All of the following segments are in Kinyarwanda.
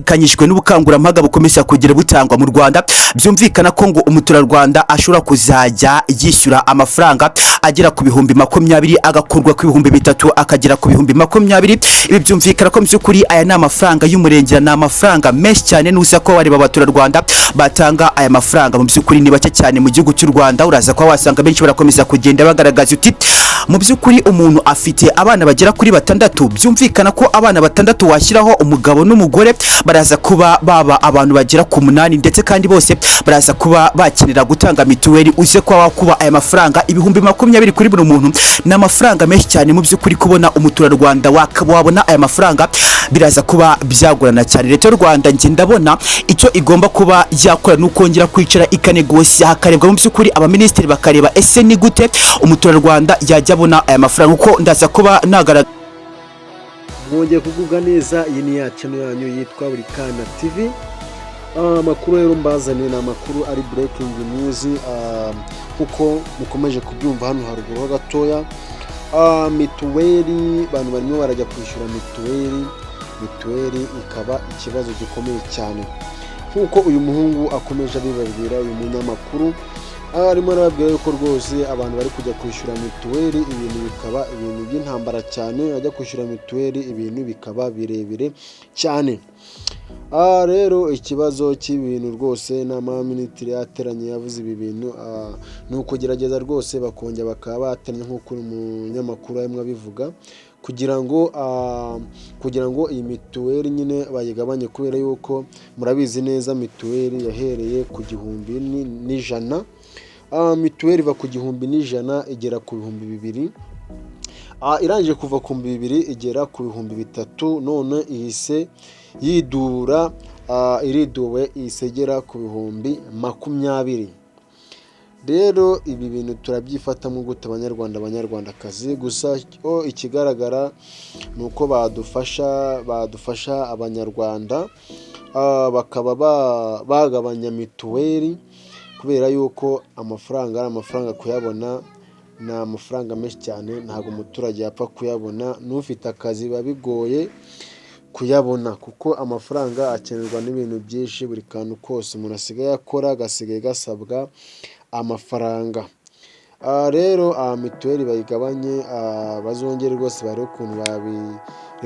Bifatikanyijwe n'ubukangurambaga bukomeza kugira butangwa mu Rwanda, byumvikana ko ngo umuturarwanda ashobora kuzajya yishyura amafaranga agera ku 20,000, agakurwa ku 3000 akagera ku 20,000. Ibi byumvikana ko mu by'ukuri aya ni amafaranga y'umurengera, ni amafaranga menshi cyane. Nuza ko wareba abaturarwanda batanga aya mafaranga, mu by'ukuri ni bake cyane mu gihugu cy'u Rwanda. Uraza kuba wasanga benshi barakomeza kugenda bagaragaza uti mu by'ukuri umuntu afite abana bagera kuri batandatu, byumvikana ko abana batandatu washyiraho umugabo n'umugore baraza kuba baba abantu bagera ku munani, ndetse kandi bose baraza kuba bakenera gutanga mituweli. Uze kuba wakuba aya mafaranga 20,000 kuri buri muntu, ni amafaranga menshi cyane. Mu by'ukuri kubona umuturarwanda wabona aya mafaranga biraza kuba byagorana cyane. Leta y'u Rwanda, njye ndabona icyo igomba kuba yakora ni ukongera kwicara ikanegosiya, hakarebwa mu by'ukuri, abaminisitiri bakareba ese ni gute umuturarwanda yajya abona aya mafaranga, kuko ndaza kuba nagaragaza Mwongeye kugubwa neza. Iyi ni ya channel yanyu yitwa Buri Kana TV. Amakuru rero mbazaniye ni amakuru ari breaking news, kuko mukomeje kubyumva hano haruguru ho gatoya. Mituweli, abantu barimo barajya kwishyura mituweli, mituweli ikaba ikibazo gikomeye cyane, nk'uko uyu muhungu akomeje abibabwira. Uyu munyamakuru arimo arababwira yuko rwose abantu bari kujya kwishyura mituweli, ibintu bikaba ibintu by'intambara cyane. Bajya kwishyura mituweli, ibintu bikaba birebire cyane. Aha rero ikibazo cy'ibintu rwose, inama y'abaminisitiri yateranye yavuze ibi bintu, ni ukugerageza rwose bakongera bakaba bateranye, nk'uko uyu munyamakuru arimo abivuga, kugira ngo iyi mituweli nyine bayigabanye, kubera yuko murabizi neza mituweli yahereye ku 1100. Mituweli iva ku 1100 igera ku 2000. Irangije kuva ku 2000 igera ku 3000, none ihise yidura, iriduwe, ihise igera ku 20,000. Rero ibi bintu turabyifatamo gute, Abanyarwanda, Abanyarwandakazi? Gusa ikigaragara ni uko badufasha Abanyarwanda, bakaba bagabanya mituweli, kubera yuko amafaranga ari amafaranga, kuyabona ni amafaranga menshi cyane, ntabwo umuturage yapfa kuyabona. N'ufite akazi biba bigoye kuyabona, kuko amafaranga akenerwa n'ibintu byinshi. Buri kantu kose umuntu asigaye akora gasigaye gasabwa amafaranga. Rero mituweli bayigabanye, bazongere rwose barebe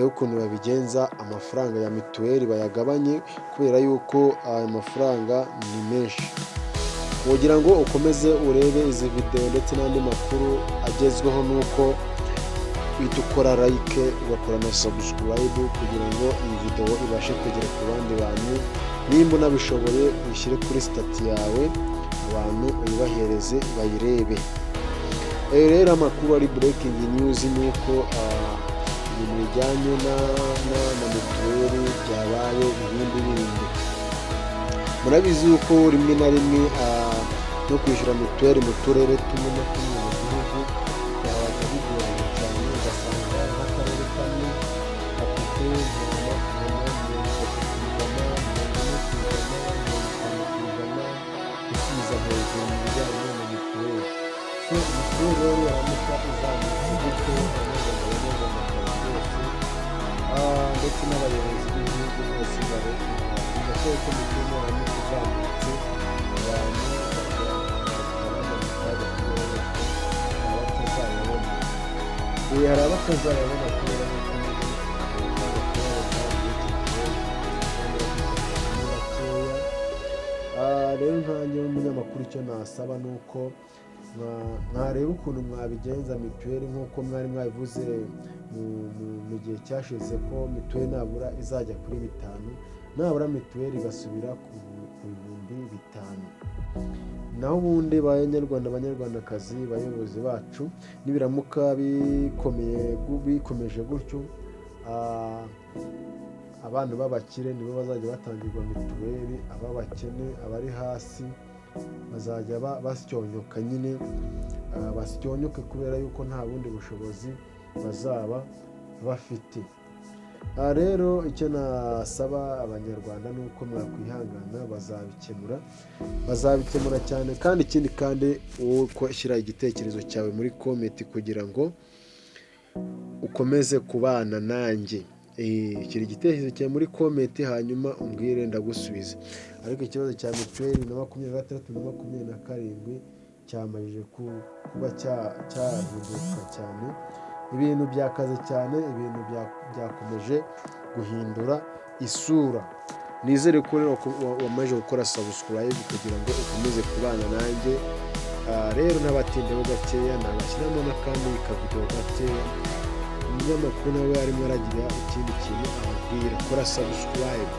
ukuntu babigenza, amafaranga ya mituweli bayagabanye, kubera yuko aya mafaranga ni menshi. Kugira ngo ukomeze urebe izi videwo ndetse n'andi makuru agezweho, nuko uhita ukora like, ugakora na subscribe, kugira ngo iyi videwo ibashe kugera ku bandi bantu. Nimba unabishoboye, uyishyire kuri status yawe, abantu uyibahereze bayirebe. Rero amakuru ari breaking news ni uko ibintu bijyanye na mituweli byabaye ibindi bindi. Murabizi yuko rimwe na rimwe no kwishyura mituweli mu turere tumwe na tumwe mu gihugu byabaga bigoranye cyane, ugasanga nk'akarere kamwe gafite 30%, 40%, 50% gusubiza hejuru mu bijyanye na mituweli. So mituweli rero yaramuka izamutse gutyo, Abanyarwanda, Abanyarwandakazi bose, ndetse n'abayobozi b'igihugu bose bareba ko mituweli yaramuka izamutse, abantu bajya mu kaga, kubera yuko hari abatazayabona. Hari abatazayabona kubera yuko amafaranga kuyabona muri iki gihe kandi bafite akazi ni bakeya. Rero nkanjye w'umunyamakuru, icyo nasaba ni uko mwareba ukuntu mwabigenza mituweli, nk'uko mwari mwabivuze mu gihe cyashize ko mituweli nabura izajya kuri bitanu, nabura mituweli igasubira ku 5000. Naho ubundi, Banyarwanda, Banyarwandakazi, bayobozi bacu, nibiramuka bikomeye, bikomeje gutyo, abana b'abakire nibo bazajya batangirwa mituweli, ab'abakene, abari hasi bazajya basyonyoka nyine, basyonyoke kubera yuko nta bundi bushobozi bazaba bafite. Aha rero icyo nasaba Abanyarwanda ni uko mwakwihangana, bazabikemura, bazabikemura cyane. Kandi ikindi kandi, wowe shyira igitekerezo cyawe muri comment kugira ngo ukomeze kubana nanjye. Shyira igitekerezo cyawe muri comment, hanyuma umbwire, ndagusubiza. Ariko ikibazo cya mituweli 2026 na 27 cyamajije kuba cyahinduka cyane. Ibintu byakaze cyane, ibintu byakomeje guhindura isura. Nizere ko rero wamaze gukora subscribe kugira ngo ukomeze kubana nanjye. Rero n'abatindaho gakeya, nabashyiramo n'akandi kavidewo gakeya, umunyamakuru nawe arimo aragira ikindi kintu ababwira. Kora subscribe.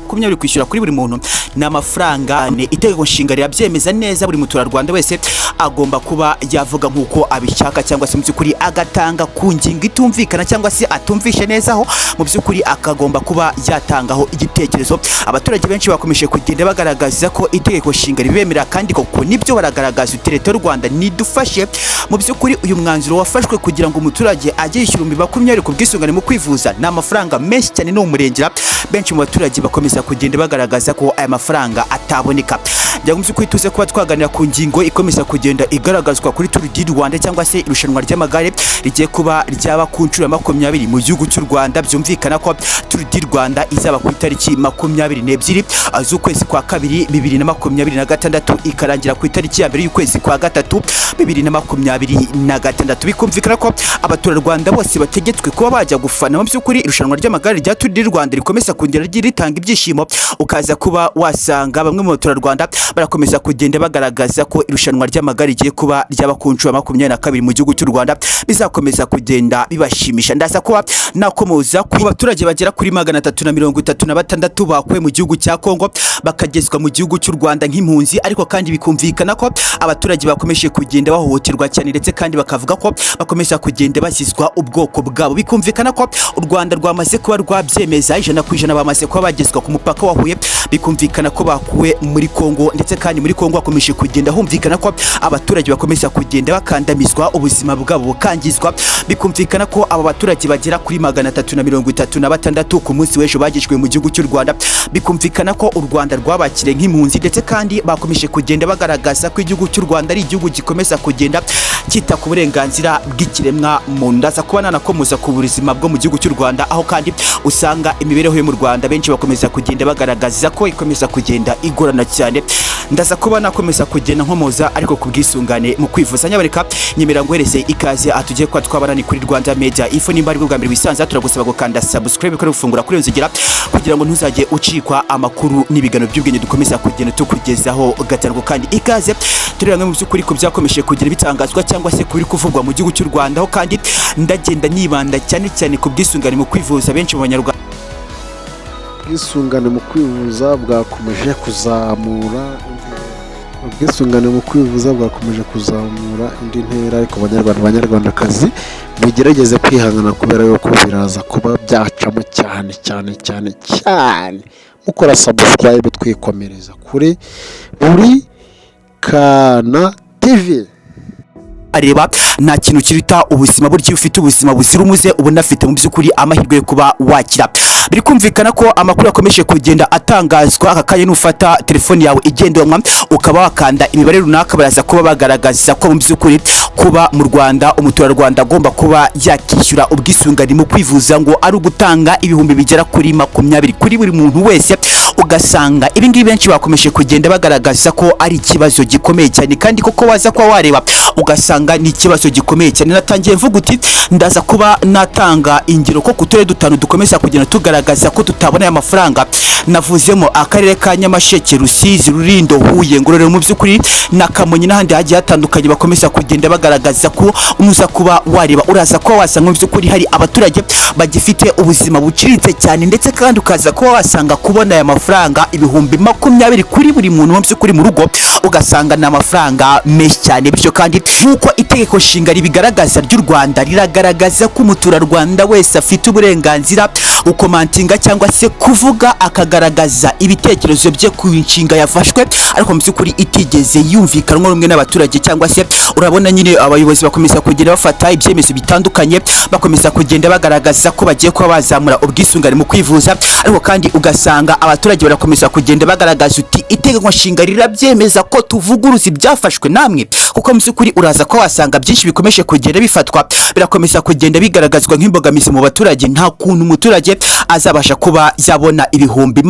20 kwishyura kuri buri muntu ni amafaranga ane. Itegeko nshinga rirabyemeza neza, buri muturarwanda wese agomba kuba yavuga nk'uko abishaka, cyangwa se mu by'ukuri agatanga ku ngingo itumvikana cyangwa se atumvishe neza, aho mu by'ukuri akagomba kuba yatangaho igitekerezo. Abaturage benshi bakomeje kugenda bagaragaza ko itegeko nshinga ribemerera, kandi koko nibyo baragaragaza uti: "Leta y'u Rwanda nidufashe." Mu by'ukuri uyu mwanzuro wafashwe kugira ngo umuturage ajye yishyura 20,000 ku bwisungane mu kwivuza ni amafaranga menshi cyane, ni umurengera. Benshi mu baturage bakomeza kugenda bagaragaza ko aya mafaranga ataboneka. Njya mu by'ukuri tuze kuba twaganira ku ngingo ikomeza kugenda igaragazwa kuri Tour du Rwanda, cyangwa se irushanwa ry'amagare rigiye kuba ryaba ku nshuro ya 20 mu gihugu cy'u Rwanda. Byumvikana ko Tour du Rwanda izaba ku itariki 22 z'ukwezi kwa kabiri 2026, ikarangira ku itariki ya 1 y'ukwezi kwa gatatu 2026. Bikumvikana ko abaturarwanda bose bategetswe kuba bajya gufana mu by'ukuri irushanwa ry'amagare rya Tour du Rwanda rikomeza kongera ritanga ibyishimo. Ukaza kuba wasanga bamwe mu baturarwanda barakomeza kugenda bagaragaza ko irushanwa ry'amagare rigiye kuba ryaba ku nshuro ya 22 mu gihugu cy'u Rwanda bizakomeza kugenda bibashimisha. Ndaza kuba nakomoza ku baturage bagera kuri 336 bakuwe mu gihugu cya Kongo bakagezwa mu gihugu cy'u Rwanda nk'impunzi, ariko kandi bikumvikana ko abaturage bakomeje kugenda bahohoterwa cyane, ndetse kandi bakavuga ko bakomeza kugenda bazizwa ubwoko bwabo. Bikumvikana ko u Rwanda rwamaze kuba rwabyemeza 100%, bamaze kuba bagezwa ku mupaka wa Huye. Bikumvikana ko bakuwe muri Kongo, ndetse kandi muri Kongo hakomeje kugenda humvikana ko abaturage bakomeza kugenda bakandamizwa, ubuzima bwabo bukangizwa. Bikumvikana ko aba baturage bagera kuri 336 ku munsi w'ejo bagejejwe mu gihugu cy'u Rwanda. Bikumvikana ko u Rwanda rwabakiriye nk'impunzi, ndetse kandi bakomeje kugenda bagaragaza ko igihugu cy'u Rwanda ari igihugu gikomeza kugenda cyita ku burenganzira bw'ikiremwa muntu. Ndaza kuba nanakomoza ku buzima bwo mu gihugu cy'u Rwanda, aho kandi usanga imibereho yo mu Rwanda benshi bakomeza kugenda bagaragaza ko ikomeza kugenda igorana cyane. Ndaza kuba nakomeza kugenda nkomoza ariko ku bwisungane mu kwivuza. Nyabareka nyemera nguhereze ikaze atugiye kuba twabana, ni kuri Rwanda Media Info. Nimba aribwo bwa mbere wisanze, turagusaba gukanda subscribe, kuri gufungura kuri nzogera, kugira ngo ntuzajye ucikwa amakuru n'ibiganiro by'ubwenge dukomeza kugenda tukugezaho gatanu. Kandi ikaze turi hamwe mu by'ukuri ku byakomeje kugira bitangazwa cyangwa se kuri kuvugwa mu gihugu cy'u Rwanda, aho kandi ndagenda nibanda cyane cyane ku bwisungane mu kwivuza. Benshi mu banyarwanda Ubwisungane mu kwivuza bwakomeje kuzamura, ubwisungane mu kwivuza bwakomeje kuzamura indi ntera. Ariko banyarwanda, banyarwandakazi, mugerageze kwihangana kubera yuko biraza kuba byacamo cyane cyane cyane cyane. Mukora subscribe, twikomereza kuri buri kana TV. Areba nta kintu kiruta ubuzima. Burya iyo ufite ubuzima buzira umuze, ubona afite mu by'ukuri amahirwe yo kuba wakira. Biri kumvikana ko amakuru akomeje kugenda atangazwa aka kanya, nufata telefoni yawe igendanwa ukaba wakanda imibare runaka, baraza kuba bagaragaza ko mu by'ukuri kuba mu Rwanda umuturarwanda agomba kuba yakishyura ubwisungane mu kwivuza ngo ari ugutanga ibihumbi bigera kuri 20 kuri buri muntu wese. Ugasanga ibi ngibi benshi bakomeje kugenda bagaragaza ko ari ikibazo gikomeye cyane, kandi koko waza kuba wareba ugasanga ni ikibazo gikomeye cyane. Natangiye mvuga uti ndaza kuba natanga ingero ko ku turere dutanu dukomeza kugenda tugaragaza ko tutabona aya mafaranga. Navuzemo akarere ka Nyamasheke, Rusizi, Rulindo, Huye, Ngororero, mu by'ukuri na Kamonyi n'ahandi hagiye hatandukanye. Bakomeza kugenda bagaragaza ko unuza kuba wareba, uraza kuba wasanga mu by'ukuri hari abaturage bagifite ubuzima buciriritse cyane, ndetse kandi ukaza kuba wasanga kubona aya mafaranga 20,000 kuri buri muntu mu by'ukuri mu rugo, ugasanga ni amafaranga menshi cyane. Bityo kandi nk'uko itegeko nshinga ribigaragaza ry'u Rwanda, riragaragaza ko umuturarwanda wese afite uburenganzira gukomantinga cyangwa se kuvuga, akagaragaza ibitekerezo bye ku nshinga yafashwe, ariko mu by'ukuri itigeze yumvikanwa rumwe n'abaturage. Cyangwa se urabona nyine abayobozi bakomeza kugenda bafata ibyemezo bitandukanye, bakomeza kugenda bagaragaza ko bagiye kuba bazamura ubwisungane mu kwivuza, ariko kandi ugasanga abaturage barakomeza kugenda bagaragaza uti itegeko nshinga rirabyemeza ko ko tuvuguruza ibyafashwe namwe, kuko mu by'ukuri uraza ko wasanga byinshi bikomeje kugenda bifatwa birakomeza kugenda bigaragazwa nk'imbogamizi mu baturage. Nta kuntu umuturage azabasha kuba yabona ibihumbi